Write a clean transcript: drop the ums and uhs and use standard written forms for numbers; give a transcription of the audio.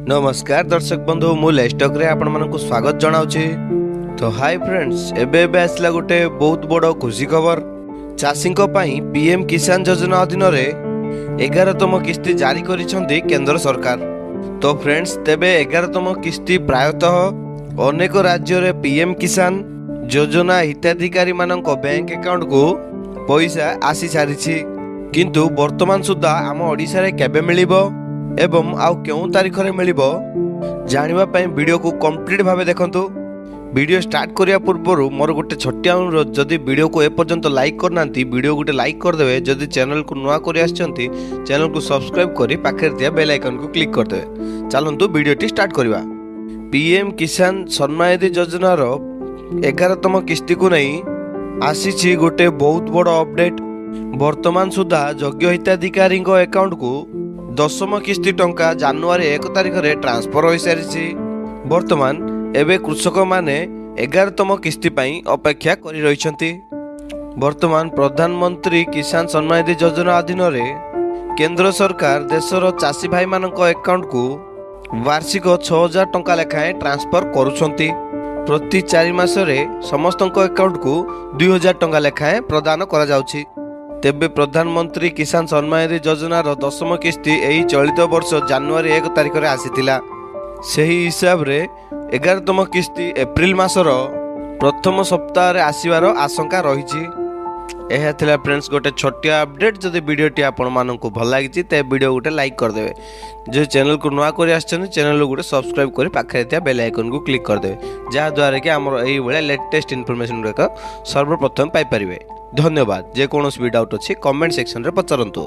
ନମସ୍କାର ଦର୍ଶକ ବନ୍ଧୁ, ମୁଁ ଲେଷ୍ଟକରେ ଆପଣମାନଙ୍କୁ ସ୍ୱାଗତ ଜଣାଉଛି। ତ ହାଇ ଫ୍ରେଣ୍ଡସ୍, ଏବେ ଏବେ ଆସିଲା ଗୋଟେ ବହୁତ ବଡ଼ ଖୁସି ଖବର। ଚାଷୀଙ୍କ ପାଇଁ ପିଏମ୍ କିଷାନ ଯୋଜନା ଅଧୀନରେ 11ତମ କିସ୍ତି ଜାରି କରିଛନ୍ତି କେନ୍ଦ୍ର ସରକାର। ତ ଫ୍ରେଣ୍ଡସ୍, ତେବେ 11ତମ କିସ୍ତି ପ୍ରାୟତଃ ଅନେକ ରାଜ୍ୟରେ ପିଏମ୍ କିଷାନ ଯୋଜନା ହିତାଧିକାରୀମାନଙ୍କ ବ୍ୟାଙ୍କ ଆକାଉଣ୍ଟକୁ ପଇସା ଆସିସାରିଛି। କିନ୍ତୁ ବର୍ତ୍ତମାନ ସୁଦ୍ଧା ଆମ ଓଡ଼ିଶାରେ କେବେ ମିଳିବ ଏବଂ ଆଉ କେଉଁ ତାରିଖରେ ମିଳିବ, ଜାଣିବା ପାଇଁ ଭିଡ଼ିଓକୁ କମ୍ପ୍ଲିଟ୍ ଭାବେ ଦେଖନ୍ତୁ। ଭିଡ଼ିଓ ଷ୍ଟାର୍ଟ କରିବା ପୂର୍ବରୁ ମୋର ଗୋଟେ ଛୋଟିଆ ଅନୁରୋଧ, ଯଦି ଭିଡ଼ିଓକୁ ଏପର୍ଯ୍ୟନ୍ତ ଲାଇକ୍ କରିନାହାନ୍ତି, ଭିଡ଼ିଓ ଗୋଟେ ଲାଇକ୍ କରିଦେବେ। ଯଦି ଚ୍ୟାନେଲକୁ ନୂଆ କରି ଆସିଛନ୍ତି, ଚ୍ୟାନେଲକୁ ସବସ୍କ୍ରାଇବ୍ କରି ପାଖରେ ଥିବା ବେଲ୍ ଆଇକନ୍କୁ କ୍ଲିକ୍ କରିଦେବେ। ଚାଲନ୍ତୁ, ଭିଡ଼ିଓଟି ଷ୍ଟାର୍ଟ କରିବା। ପିଏମ୍ କିଷାନ ସମ୍ମାନ ନିଧି ଯୋଜନାର 11ତମ କିସ୍ତିକୁ ନେଇ ଆସିଛି ଗୋଟେ ବହୁତ ବଡ଼ ଅପଡେଟ୍। ବର୍ତ୍ତମାନ ସୁଦ୍ଧା ଯୋଗ୍ୟ ହିତାଧିକାରୀଙ୍କ ଆକାଉଣ୍ଟକୁ 10ମ କିସ୍ତି ଟଙ୍କା ଜାନୁଆରୀ 1 ତାରିଖରେ ଟ୍ରାନ୍ସଫର ହୋଇସାରିଛି। ବର୍ତ୍ତମାନ ଏବେ କୃଷକମାନେ 11ତମ କିସ୍ତି ପାଇଁ ଅପେକ୍ଷା କରି ରହିଛନ୍ତି। ବର୍ତ୍ତମାନ ପ୍ରଧାନମନ୍ତ୍ରୀ କିଷାନ ସମ୍ମାନ ନିଧି ଯୋଜନା ଅଧୀନରେ କେନ୍ଦ୍ର ସରକାର ଦେଶର ଚାଷୀ ଭାଇମାନଙ୍କ ଆକାଉଣ୍ଟକୁ ବାର୍ଷିକ 6000 ଟଙ୍କା ଲେଖାଏଁ ଟ୍ରାନ୍ସଫର କରୁଛନ୍ତି। ପ୍ରତି 4 ମାସରେ ସମସ୍ତଙ୍କ ଆକାଉଣ୍ଟକୁ 2000 ଟଙ୍କା ଲେଖାଏଁ ପ୍ରଦାନ କରାଯାଉଛି। ତେବେ ପ୍ରଧାନମନ୍ତ୍ରୀ କିଷାନ ସମ୍ମାନ ନିଧି ଯୋଜନାର 10ମ କିସ୍ତି ଏହି ଚଳିତ ବର୍ଷ ଜାନୁଆରୀ 1 ତାରିଖରେ ଆସିଥିଲା। ସେହି ହିସାବରେ 11ତମ କିସ୍ତି ଏପ୍ରିଲ ମାସର ପ୍ରଥମ ସପ୍ତାହରେ ଆସିବାର ଆଶଙ୍କା ରହିଛି। ଏହା ଥିଲା ଫ୍ରେଣ୍ଡସ୍, ଗୋଟେ ଛୋଟିଆ ଅପଡେଟ୍। ଯଦି ଭିଡ଼ିଓଟି ଆପଣମାନଙ୍କୁ ଭଲ ଲାଗିଛି, ତେବେ ଭିଡ଼ିଓ ଗୋଟେ ଲାଇକ୍ କରିଦେବେ। ଯଦି ଚ୍ୟାନେଲକୁ ନୂଆ କରି ଆସିଛନ୍ତି, ଚ୍ୟାନେଲକୁ ଗୋଟେ ସବସ୍କ୍ରାଇବ୍ କରି ପାଖରେ ଥିବା ବେଲ୍ ଆଇକନ୍କୁ କ୍ଲିକ୍ କରିଦେବେ, ଯାହାଦ୍ୱାରା କି ଆମର ଏଇଭଳିଆ ଲେଟେଷ୍ଟ ଇନଫର୍ମେସନ୍ ଗୁଡ଼ିକ ସର୍ବପ୍ରଥମେ ପାଇପାରିବେ। ଧନ୍ୟବାଦ। ଯେକୌଣସି ବି ଡାଉଟ୍ ଅଛି, କମେଣ୍ଟ ସେକ୍ସନରେ ପଚାରନ୍ତୁ।